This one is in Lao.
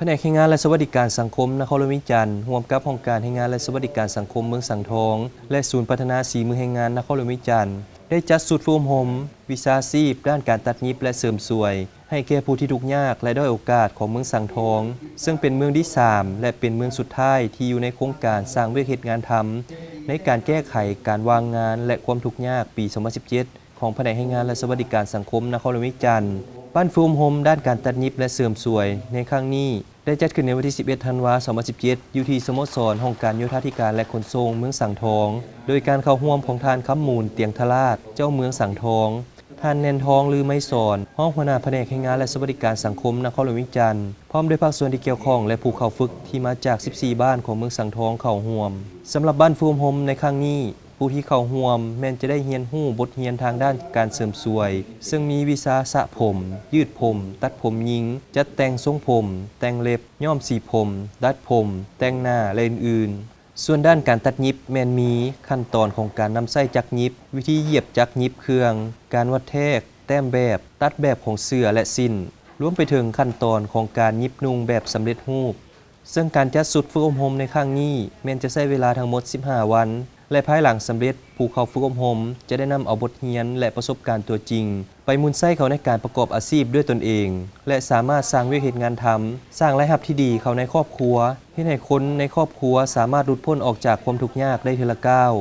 ພະແນກແຮງງານ ແລະ ສະຫວັດດີການສັງຄົມນະຄອນຫຼວງວຽງຈັນ ຮ່ວມກັບຫ້ອງການແຮງງານ ແລະ ສະຫວັດດີການສັງຄົມເມືອງສັງທອງ ແລະ ສູນພັດທະນາສີມືແຮງງານນະຄອນຫຼວງວຽງຈັນ ໄດ້ຈັດຊຸດຝຶກອົບຮົມວິຊາຊີບດ້ານການຕັດຫຍິບ ແລະ ເສີມສວຍ ໃຫ້ແກ່ຜູ້ທີ່ທຸກຍາກ ແລະ ດ້ອຍໂອກາດຂອງເມືອງສັງທອງ, ເຊິ່ງເປັນເມືອງທີສາມ ແລະ ເປັນເມືອງສຸດທ້າຍທີ່ຢູ່ໃນໂຄງການສ້າງວຽກເຮັດງານທຳ ໃນການແກ້ໄຂການວ່າງງານ ແລະ ຄວາມທຸກຍາກປີສອງພັນສິບເຈັດ ຂອງພະແນກແຮງງານ ແລະ ສະຫວັດດີການສັງຄົມນະຄອນຫຼວງວຽງຈັນ. ບັ້ນຝຶກອົບຮົມດ້ານການຕັດຫຍິບ ແລະ ເສີມສວຍໃນຄັ້ງນີ້ ໄດ້ຈັດຂຶ້ນໃນວັນທີສິບເອັດ ທັນວາ ສອງພັນສິບເຈັດ ຢູ່ທີ່ສະໂມສອນຫ້ອງການໂຍທາທິການ ແລະ ຂົນສົ່ງເມືອງສັງທອງ ໂດຍການເຂົ້າຮ່ວມຂອງທ່ານ ຄຳມູນ ຕຽງທະລາດ ເຈົ້າເມືອງສັງທອງ, ທ່ານ ແນນທອງ ລືໄມສອນ ຮອງຫົວໜ້າພະແນກແຮງງານ ແລະ ສະຫວັດດີການສັງຄົມນະຄອນຫຼວງວຽງຈັນ ພ້ອມດ້ວຍພາກສ່ວນທີ່ກ່ຽວຂ້ອງ ແລະ ຜູ້ເຂົ້າຝຶກທີ່ມາຈາກສິບສີ່ບ້ານຂອງເມືອງສັງທອງເຂົ້າຮ່ວມ. ສຳລັບບັ້ນຝຶກອົບຮົມໃນຄັ້ງນີ້ ຜູ້ທີ່ເຂົ້າຮ່ວມແມ່ນຈະໄດ້ຮຽນຮູ້ບົດຮຽນທາງດ້ານການເສີມສວຍ ເຊິ່ງມີວິຊາສະຜົມ, ຍືດຜົມ, ຕັດຜົມຍິງ, ຈັດແຕ່ງຊົງຜົມ, ແຕ່ງເລັບ, ຍ້ອມສີຜົມ, ດັດຜົມ, ແຕ່ງໜ້າ ແລະ ອື່ນໆ. ສ່ວນດ້ານການຕັດຫຍິບແມ່ນມີຂັ້ນຕອນຂອງການນຳໃຊ້ຈັກຫຍິບ, ວິທີຢຽບຈັກຫຍິບເຄື່ອງ, ການວັດແທກ, ແຕ້ມແບບ, ຕັດແບບຂອງເສື້ອ ແລະ ສິ້ນ, ລວມໄປເຖິງຂັ້ນຕອນຂອງການຫຍິບນຸ່ງແບບສຳເລັດຮູບ. ເຊິ່ງການຈັດຊຸດຝຶກອົບຮົມໃນຄັ້ງນີ້ ແມ່ນຈະໃຊ້ເວລາທັງໝົດສິບຫ້າວັນ ແລະ ພາຍຫຼັງສຳເລັດ, ຜູ້ເຂົ້າຝຶກອົບຮົມຈະໄດ້ນຳເອົາບົດຮຽນ ແລະ ປະສົບການຕົວຈິງ ໄປໝູນໃຊ້ເຂົ້າໃນການປະກອບອາຊີບດ້ວຍຕົນເອງ ແລະ ສາມາດສ້າງວຽກເຮັດງານທຳ, ສ້າງລາຍຮັບທີ່ດີເຂົ້າໃນຄອບຄົວ, ເຮັດໃຫ້ຄົນໃນຄອບຄົວສາມາດຫຼຸດພົ້ນອອກຈາກຄວາມທຸກຍາກໄດ້ເທື່ອລະກ້າວ.